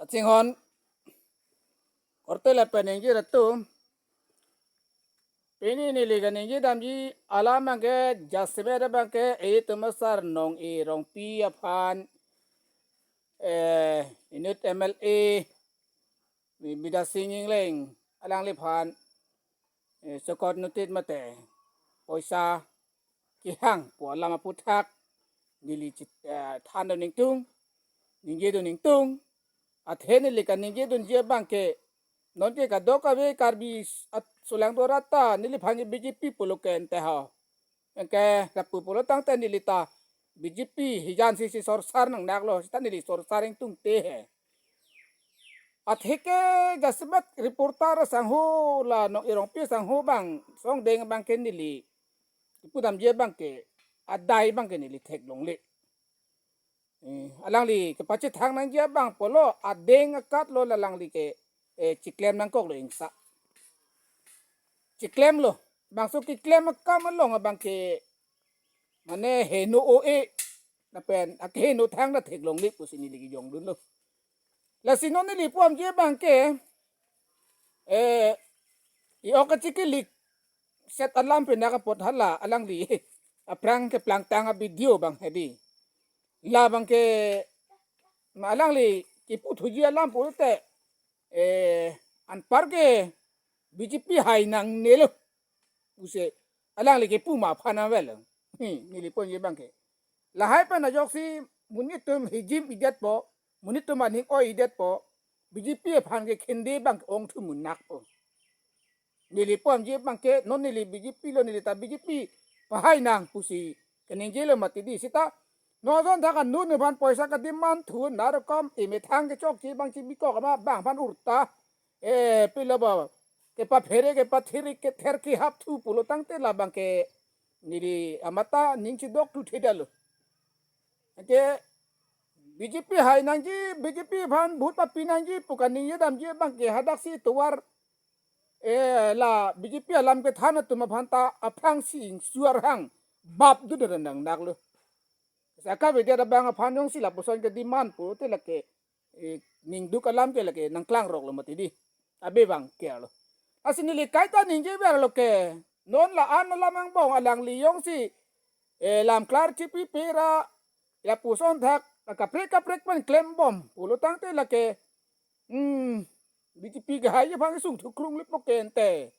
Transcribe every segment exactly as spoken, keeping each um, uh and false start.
Kachinghon korte lapen ingjir atum. Pini neli kaningje damji alam abangke jasemet abangke itum asar Nong-e Rongpi aphan, eh, inut M L A Bidya Sing Engleng alangliphan, eh, chokot nutit mate poisa kehang pu alam aputhak neli chit, eh, thandun ingtung, ningjedun ingtung. Athe neli kaningjedunji abangke, nonke kadokave Karbi at sulang do rata neliphan ke B J P pulo ke ente ho. Anke lapu pulo tangte neli ta B J P hijan si si sorsar nangnaklo, seta neli sorsar ingtungte he. Atheke jasemet reporter asangho la Nong-e Rongpi asangho abang songdeng abangke neli kipudamji abangke adai abangke neli theklongle. Eh, alangli kepachethang nangji abang pulo adeng akat lo la alangli ke, eh, chiklem nangkoklo ingsa. Chiklemlo. Bangso keklem akam along abangke mane heno o-e. Lapen akeheno thang ta theklongle pusi neli kejongdunlo. Lasi non neli pu-amji abangke, eh, i-ok kachikilik set alam pen nangkapot hala alangli aphrang keplangtang a-video abang hedi. La abangke ma alangli kiputhuji alam pulote, eh, anparke B J P hai nangnelo pusi alangli kepu ma aphan avel. Hmm, neli pu-amji abangke. Lahai pen ajoksi monit atum hijim idetpo, monit atum aning oi idetpo, B J P aphan ke khende abang ongthu munak po. Neli pu-amji abangke non neli B J P lo, neli ta B J P pahai nang pusi keningjelo mati di seta. Non ason thak anun aphan poisa ke-demand thu narokom emethang kechokche abang chibikok ama abang aphan urta, eh, pilo ba kepaphere kepathere kether kehap thu pulo tangte la abangke neli amata ning chidok thu thedetlo. Anke B J P hai nangji, B J P aphan vote papi nangji pu kaningje damji abangke hadaksi tovar, eh, la B J P alam kethan atum aphan ta aphrangsi ingsuar hang bap dun nangnaklo. Saka beda abang aphan jongsi lapuson ke-demand pulote lake, eh, ningduk alam ke lake nangklangroklo mati di. Abe abang kerlo. Lasi neli kaita ningjeverlo ke, non la-an alam angbong alangli jongsi, eh, lamklar chipipe ra lapuson thak kaprek kaprek pen klembom pulo tangte lake, hmm, B J P kehai aphan sungthu krunglepo ke ente.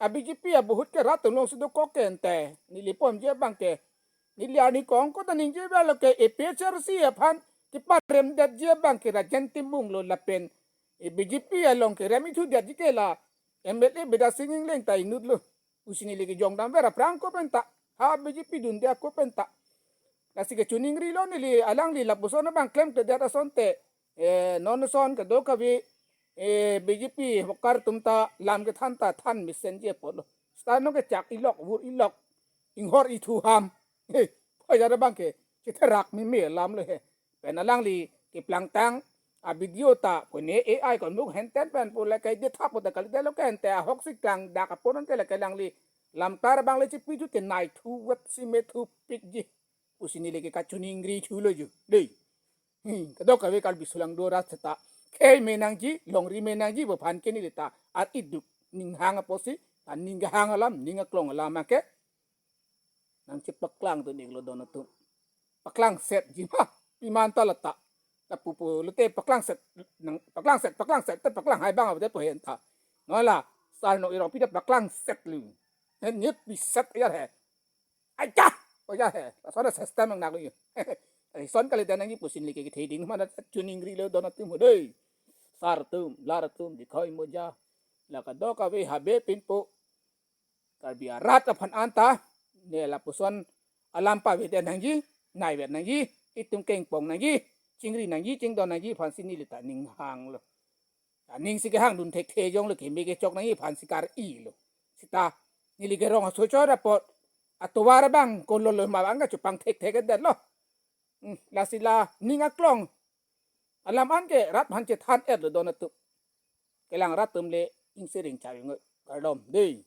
A-B J P a-vote ke rat atum alongsi dokok ke ente. Neli pu-amji abangke, neli arni kong ko ta ningjeverlo ke A P H L C aphan keparemdetji abangke Rajen Timung lo lapen, eh, B J P along kerem ithudetji ke la M L A Bidya Sing Engleng ta inutlo pusi neli kejongdamver aphrang ko penta. Ha B J P dunde ako penta. Lasi kechoningrilo neli alangli lapuson abang klemkledet asonte, eh, non ason kadokave, eh, B J P hokar atum ta lam kethan ta than mesenji apotlo. Seta nonke chak ilok vur ilok inghor ithu ham. He, phajar abangke chitherak meme alamlo he. Pen alangli keplangtang a-video ta pune A I konbuk henten pen pu lake dethap pu ta kalidetlo ke ente, ahoksi klangdak apot ante lake alangli lamklar abang le chipithu te nai thu vet si me thupikji pusi neli ke kachoningri thulo ju. Dei. Hmm, kadokave Karbi sulang do rat seta khei me nangji, longri me nangji pu aphan ke neli ta ar-iduk ninghang apotsi, ta ning kehang alam, ning aklong alam ke nangchepaklangdun iklo don atum. Paklangsetji ma, piman ta lata. Lapu pulote paklangset, nang paklangset, paklangset, te paklang hai abang ave po henta. Non la, sar Nong-e Rongpi ta paklangsetlo. Hen nyut piset ajar he. Aja! Ajar he. Lason a-system nangnaklo. Lason kalidet nangji pusi neli ke ketheding mana choningrilo don atum ho dei. Sar atum, lar atum, dikhoi moja. La kadokave habe pinpo. Karbi arat aphan anta, ne lapuson alam pavedet nangji, naivet nangji, itum kengpong nangji, chingri nangji, chingdon nangji aphansi neli ta ninghanglo. Aning si kehangdun thekthe jonglo, keme kechok nangji aphansi kar-ilo. Seta neli kerong aso chor apot atovar abang kololo ma abang kachopang thekthekdetlo. Hmm, lasi la ning aklong alam anke rat aphan chethan-etlo don atum. Kelang rat atum le ingsiring chawing kardom dei.